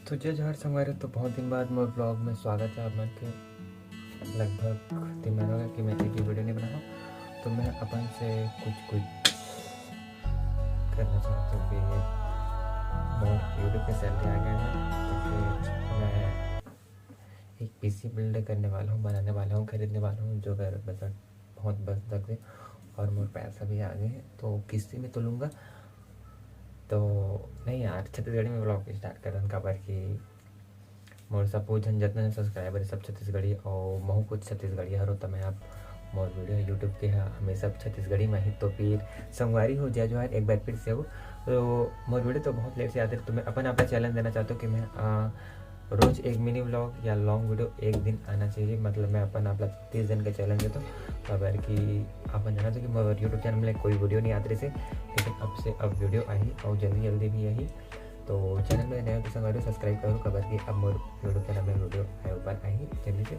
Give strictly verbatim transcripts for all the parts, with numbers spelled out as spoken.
तो जय जोहार संगवारी, तो बहुत दिन बाद मोर ब्लॉग में स्वागत है आप मन के। लगभग तीन महीना हो गया कि मैं एक भी वीडियो नहीं बना हूँ, तो मैं अपन से कुछ कुछ करना चाहता हूँ कि मोर यूट्यूब पे सैलरी आ गया है, तो फिर मैं एक पीसी बिल्ड करने वाला हूँ, बनाने वाला हूँ, खरीदने वाला हूँ, जो मेरा बजट बहुत बस तक है और मोर पैसा भी आ गए हैं, तो किस्ती में तो लूँगा। तो नहीं यार, छत्तीसगढ़ी में ब्लॉग स्टार्ट करन, काबर कि मोर सब झन जतना सब्सक्राइबर सब छत्तीसगढ़ी और महू कुछ छत्तीसगढ़ी हरो, त मैं आप मोर वीडियो यूट्यूब के ह हमेशा छत्तीसगढ़ी में ही। तो फिर संगवारी हो, जय जोहार एक बार फिर से हो। तो मोर वीडियो तो बहुत लेट से आते, तो मैं अपन आप ला चैलेंज देना चाहता हूँ कि मैं आ, रोज एक मिनी व्लॉग या लॉन्ग वीडियो एक दिन आना चाहिए। मतलब मैं अपन आप ला तीस दिन का चैलेंज देता हूँ, काबर कि अपन जाना था कि मोर यूट्यूब चैनल में कोई वीडियो नहीं आते रहिसे, लेकिन अब से अब वीडियो आही और जल्दी जल्दी भी आही। तो चैनल में नए हो तो संगवारी सब्सक्राइब करो, काबर कि अब मोर यूट्यूब चैनल में वीडियो आए ऊपर आही जल्दी से।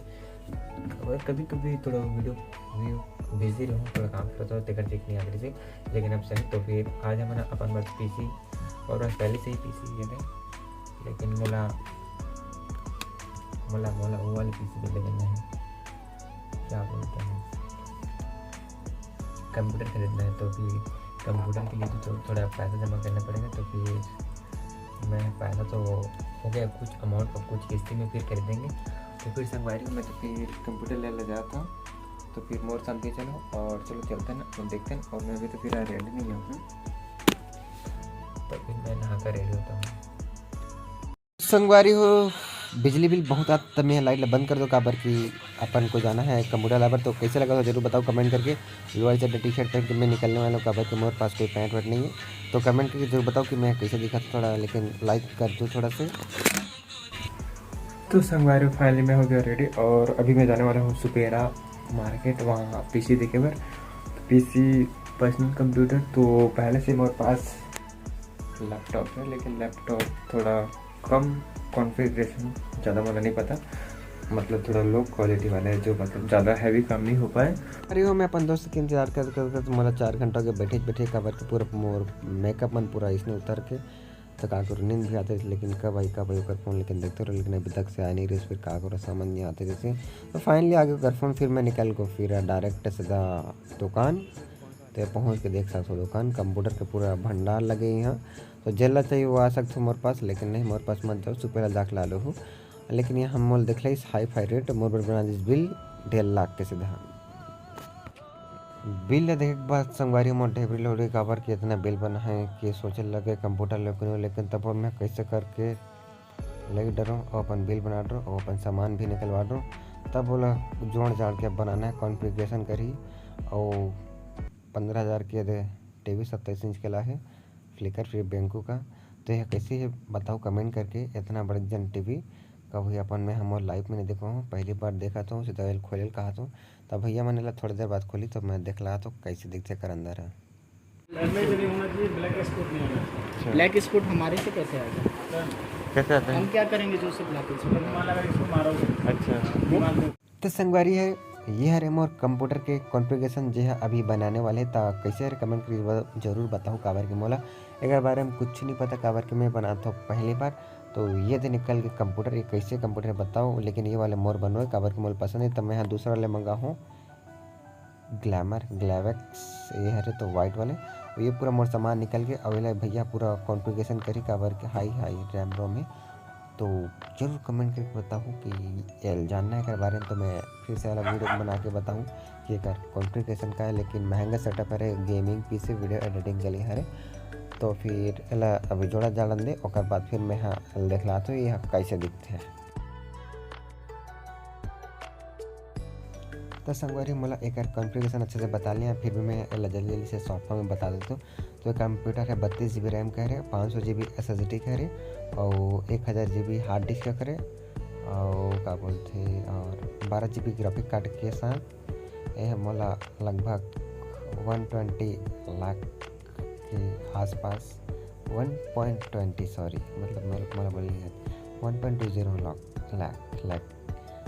और कभी कभी थोड़ा वीडियो भी बिजी रहूँ, थोड़ा काम करता हूँ, तेकर चेक नहीं आते रहिसे, लेकिन अब सही। तो फिर आज हमन अपन बस पीसी, और बस पहले से ही पीसी ये थे, लेकिन मोला मोला मोला वो वाली पीसी भी लेना है, क्या बोलते हैं, कंप्यूटर खरीदना है। तो फिर कंप्यूटर के लिए तो थो- थोड़ा पैसा जमा करना पड़ेगा। तो फिर मैं पैसा तो हो गया कुछ अमाउंट, और कुछ किस्ती में फिर खरीदेंगे। तो फिर संगवारी मैं तो फिर कंप्यूटर ले ले जाता हूँ। तो फिर मोर साथ भी चलो और चलो चलते हैं और देखते हैं। और मैं अभी तो फिर रेडी नहीं हूँ, तो फिर मैं नहा कर रेडी होता हूँ। संगवारी हो, बिजली बिल बहुत आत, त मैं लाइट ला बंद कर दो, काबर कि अपन को जाना है कंप्यूटर लाबर। तो कैसे लगा तो जरूर बताओ कमेंट करके। लोअर चड्ढा टी शर्ट पहन के मैं निकलने वाला हूँ, काबर कि मोर पास कोई पैंट वैंट नहीं है। तो कमेंट करके जरूर बताओ कि मैं कैसे दिखा था थोड़ा, लेकिन लाइक कर दो थोड़ा से। तो संगवारी, फाइनली मैं हो गया रेडी और अभी मैं जाने वाला हूँ सुपेरा मार्केट, वहाँ पीसी देखे बर। तो पीसी पर्सनल कंप्यूटर, तो पहले से मोर पास लैपटॉप है, लेकिन लैपटॉप थोड़ा कम कॉन्फ़िगरेशन, ज़्यादा मोला नहीं पता, मतलब थोड़ा लो क्वालिटी वाला है, जो मतलब ज़्यादा हैवी काम नहीं हो पाए। अरे हो, मैं अपन दोस्त के इंतजार कर कर कर मोला चार घंटा हो गया बैठे बैठे, काबर के पूरा मोर मेकअप मन पूरा इसने उतर के, तो का करूँ, नींद भी आते, लेकिन कब आई कब आई ओकर फोन, लेकिन देखते रहो, लेकिन अभी तक से आए नहीं रहे, फिर का करो, समझ नहीं आते जैसे। तो फाइनली आगे ओकर फोन, फिर मैं निकल गो, फिर डायरेक्ट सीधा दुकान। तो पहुँच के देख सकथो दुकान, कंप्यूटर के पूरा भंडार लगे यहाँ। तो जेला चाहिए वो आ सकथो मोर पास, लेकिन नहीं, मोर पास मत जाओ, सुपेरा जाके ला लो हो। लेकिन यहाँ मोल देख लीस हाई फाई रेट, मोर बर बना दिस बिल डेढ़ लाख के सीधा। बिल ला देखे के बाद संगवारी मोर ढेबरी लोड़ी, काबर कि इतना बिल बना है कि सोचे लगे कंप्यूटर ले किनो, लेकिन तब मैं कैसे करके लग डरो और अपन बिल बना डरो और अपन सामान भी निकलवा डरो। तब बोला जोड़ जाड़ के बनाना है, कॉन्फ़िगरेशन करी। और पंद्रह हज़ार के दे टीवी सत्ताईस इंच के ला है, फ्लिकर फ्री बैंकू का। तो यह कैसे है बताओ कमेंट करके। इतना बड़े जन टीवी कभी अपन में हमर लाइफ में नहीं देखो हूँ, पहली बार देखा तो सीधा एल खोले कहा तो। तब भैया मैंने ला थोड़ी देर बाद खोली, तो मैं देख ला तो कैसे दिखते कर अंदर है। हेलमेट भी होना चाहिए, ब्लैक स्पॉट नहीं आना चाहिए। ब्लैक स्पॉट हमारे से कैसे आएगा? कैसे आता है? हम क्या करेंगे जो उसे ब्लैक स्पॉट? माला का इसको मारो। अच्छा। दिमाग में तो संगवारी है, ये हरे मोर कंप्यूटर के कॉन्फ़िगरेशन जे है अभी बनाने वाले, ता कैसे हरे कमेंट कर जरूर बताओ, काबर के मोला एकर बारे में कुछ नहीं पता, काबर के मैं बनाता हूँ पहली बार। तो ये दे निकल के कंप्यूटर, ये कैसे कंप्यूटर बताओ, लेकिन ये वाले मोर बनोए, काबर के मोला पसंद है, तब मैं यहाँ दूसरा वाले मंगा हूँ, ग्लैमर ग्लैवेक्स, ये हरे तो वाइट वाले। ये पूरा मोर सामान निकल के, और ये भैया पूरा कॉन्फ़िगरेशन करी, काबर के हाई हाई रैम रोम है। तो जरूर कमेंट करके बताओ कि ये जानना है एकर बारे में, तो मैं फिर से अलग वीडियो बना के बताऊँ कि एकर कॉन्फ़िगरेशन का है। लेकिन महंगा सेटअप है, गेमिंग पीसी वीडियो एडिटिंग के लिए हरे। तो फिर एला अभी जोड़ा जालन दे, ओकर बाद फिर मैं हाँ देखलात हूँ ये कैसे दिखते हैं। तो संगवारी, मोला एकर कॉन्फ़िगरेशन अच्छे से बता लिया, फिर भी मैं एला जल्दी जल्दी से शॉर्ट फॉर्म में बता देता हूँ। तो ये कंप्यूटर है, बत्तीस जी बी रैम का है, पाँच सौ G B S S D का है, और एक हज़ार जी बी हार्ड डिस्क का है, और का बोलते हैं, और बारह जी बी ग्राफिक कार्ड के साथ। ये मोला लगभग वन ट्वेंटी लाख के आसपास, वन पॉइंट ट्वेंटी, सॉरी, मतलब मैं मोला बोल नहीं, one point two zero lakh lakh lakh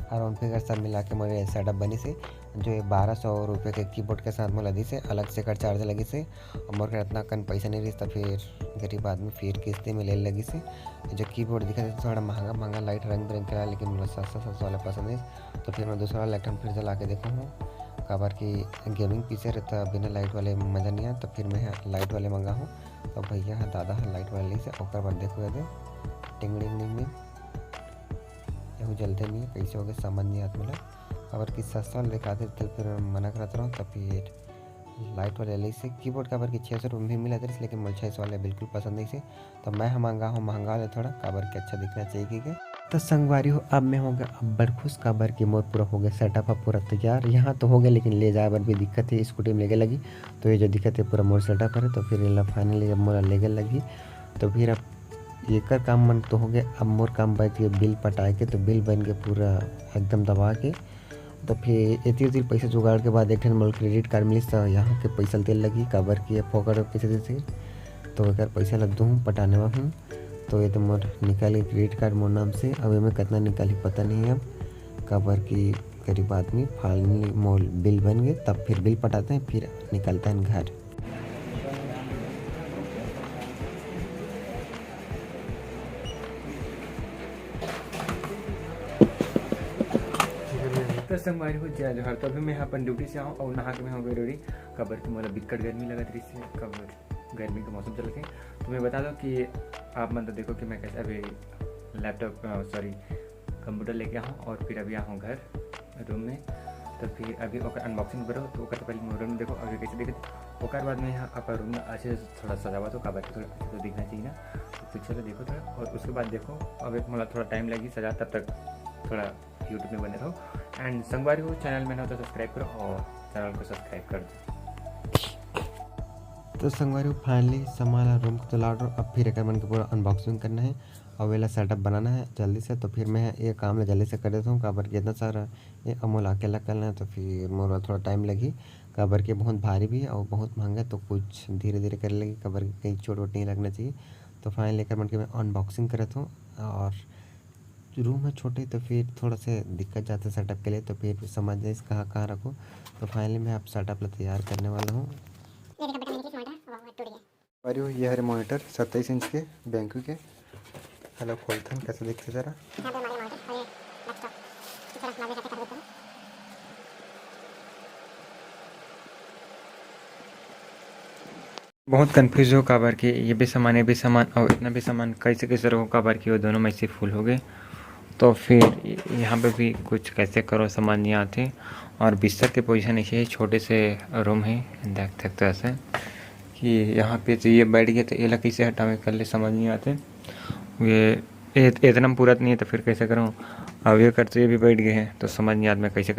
around figure सब मिला के मोर सेटअप बनी से। जो ये बारह सौ रुपये के कीबोर्ड के साथ मोला दिस हे, अलग से एकर चार्ज लगिस हे। अब मोर करा अतना कन पैसा नहीं रहिस, त फिर गरीब आदमी फिर किस्ती में ले लगिस हे। जो कीबोर्ड दिखत हे थोड़ा महंगा महंगा, लाइट रंग बिरंग के ला, लेकिन मोला सस्ता सस्ता वाला पसंद हे। तो फिर मैं दूसरा वाला एक ठन फिर से ला के देखहूँ, काबर कि गेमिंग पीसी रहिथे बिना लाइट वाले मजा नहीं आए। तो फिर मैं लाइट वाले मंगाहूँ। तो भैया ह, दादा ह लाइट वाले लिस हे, ओकर बाद देखो ये दे, टिंग डिंग डिंग डिंग, यहू जलते नहीं हे, कैसे हो गए समझ नहीं आत मोला। काबर कि सस्ता वाला दिखाते थे, फिर मैं मना करत रहूँ। तो फिर लाइट वाले लिस हे कीबोर्ड, काबर कि छः सौ रुपये में भी मिलत रहिस, लेकिन मोला छः सौ वाले बिल्कुल पसंद नहीं से। तो मैं ह मंगाहूँ महंगा वाले थोड़ा, काबर कि अच्छा दिखना चाहिए कि के। तो संगवारी हो, अब मैं हो गया अब्बड़ खुश, काबर कि मोर पूरा हो गया सेटअप ह पूरा तैयार। यहाँ तो हो गया, लेकिन ले जाए बर भी दिक्कत हे, स्कूटी में लेगे लगी। तो ये जो दिक्कत हे पूरा मोर सेटअप हरे, तो फिर एला फाइनली जब मोला लेगे लगी, तो फिर अब एकर काम मन तो हो गए, अब मोर काम बच गए बिल पटाए के। तो बिल बन गए पूरा एकदम दबा के। तो फिर एती ओती पैसा जुगाड़ के बाद एक ठन मोला क्रेडिट कार्ड मिलिस, तो यहाँ के पैसा ल दे लगी, काबर कि ये फोकट में पैसा देथे। तो एकर पैसा ल दूँ पटाने वा हूँ। तो ये तो मोर निकल गए क्रेडिट कार्ड मोर नाम से। अब एमे कितना निकाली पता नहीं हे अब, काबर कि गरीब आदमी, फाइनली मोर बिल बन गए, तब फिर बिल पटाते हैं, फिर निकलते हैं घर। तो संगवारी हो, जय जोहार। तो अभी मैं अपन ड्यूटी से आऊँ और नहा के मैं हो गए रेडी, काबर कि मोला बिकट गर्मी लगत रहिस हे, काबर गर्मी के मौसम चलत हे। तो मैं बता दूँ कि आप मन तो देखो कि मैं कैसे अभी लैपटॉप, अ, सॉरी, कंप्यूटर लेके आऊँ और फिर अभी आऊँ घर रूम में। तो फिर अभी ओकर अनबॉक्सिंग करो, तो ओकर तो पहले मोर रूम में देखो अभी कैसे दिखत, ओकर बाद में यहाँ अपन रूम में अच्छे से थोड़ा सजावा, तो काबर कि थोड़ा अच्छा तो दिखना चाहिए ना। तो फिर चलो देखो थोड़ा, और उसके बाद देखो, अब एक मोला थोड़ा टाइम लगी सजा, तब तक थोड़ा YouTube में बने रहो। एंड संगवारी हो, चैनल में ना तो सब्सक्राइब करो और चैनल को सब्सक्राइब कर दो। तो संगवारी हो, फाइनली सामान ला रूम को तो लाड रहो, अब फिर एकर मन के पूरा अनबॉक्सिंग करना है और वेला सेटअप बनाना है जल्दी से। तो फिर मैं ये काम ला जल्दी से कर देता हूँ, काबर कि इतना सारा ये अमूल अकेला करना है, तो फिर मोर थोड़ा टाइम लगी, काबर कि बहुत भारी भी है और बहुत महंगा है, तो कुछ धीरे धीरे करे लगी, काबर कि कहीं चोट वोट नहीं लगना चाहिए। तो फाइनली एकर मन के मैं अनबॉक्सिंग करत हूँ। और रूम है छोटे, तो फिर थोड़ा से दिक्कत जाता है सेटअप के लिए, तो फिर समझ जाइस कहाँ कहाँ रखो। तो फाइनली मैं अब सेटअप ला तैयार करने वाला हूँ। ये देखो बेटा, मैंने किस मॉनिटर, वाह, वाह, टूट गया। अरे, ये हरे मॉनिटर सत्ताईस इंच के BenQ के। हेलो, खोलथन, कैसे दिखते जरा। यहाँ पे हमारे मॉनिटर और ये लैपटॉप, जरा मैं भी करके कर देता हूँ। बहुत कन्फ्यूज हो, काबर कि ये भी सामान, ये भी सामान और इतना भी सामान कैसे कैसे रखो, काबर कि वो दोनों में से फुल हो गए। तो फिर यहाँ पे भी कुछ कैसे करो, समझ नहीं आते। और बिस्तर के पोजीशन ऐसे ही, छोटे से रूम है, देख सकते हो ऐसे कि यहाँ पे तो ये बैठ गए, तो ये ला कैसे हटावे कर ले, समझ नहीं आते। ये इत-, इतना में पूरा नहीं है, तो फिर कैसे करूँ? अब ये करते, ये भी बैठ गए हैं, तो समझ नहीं आता मैं कैसे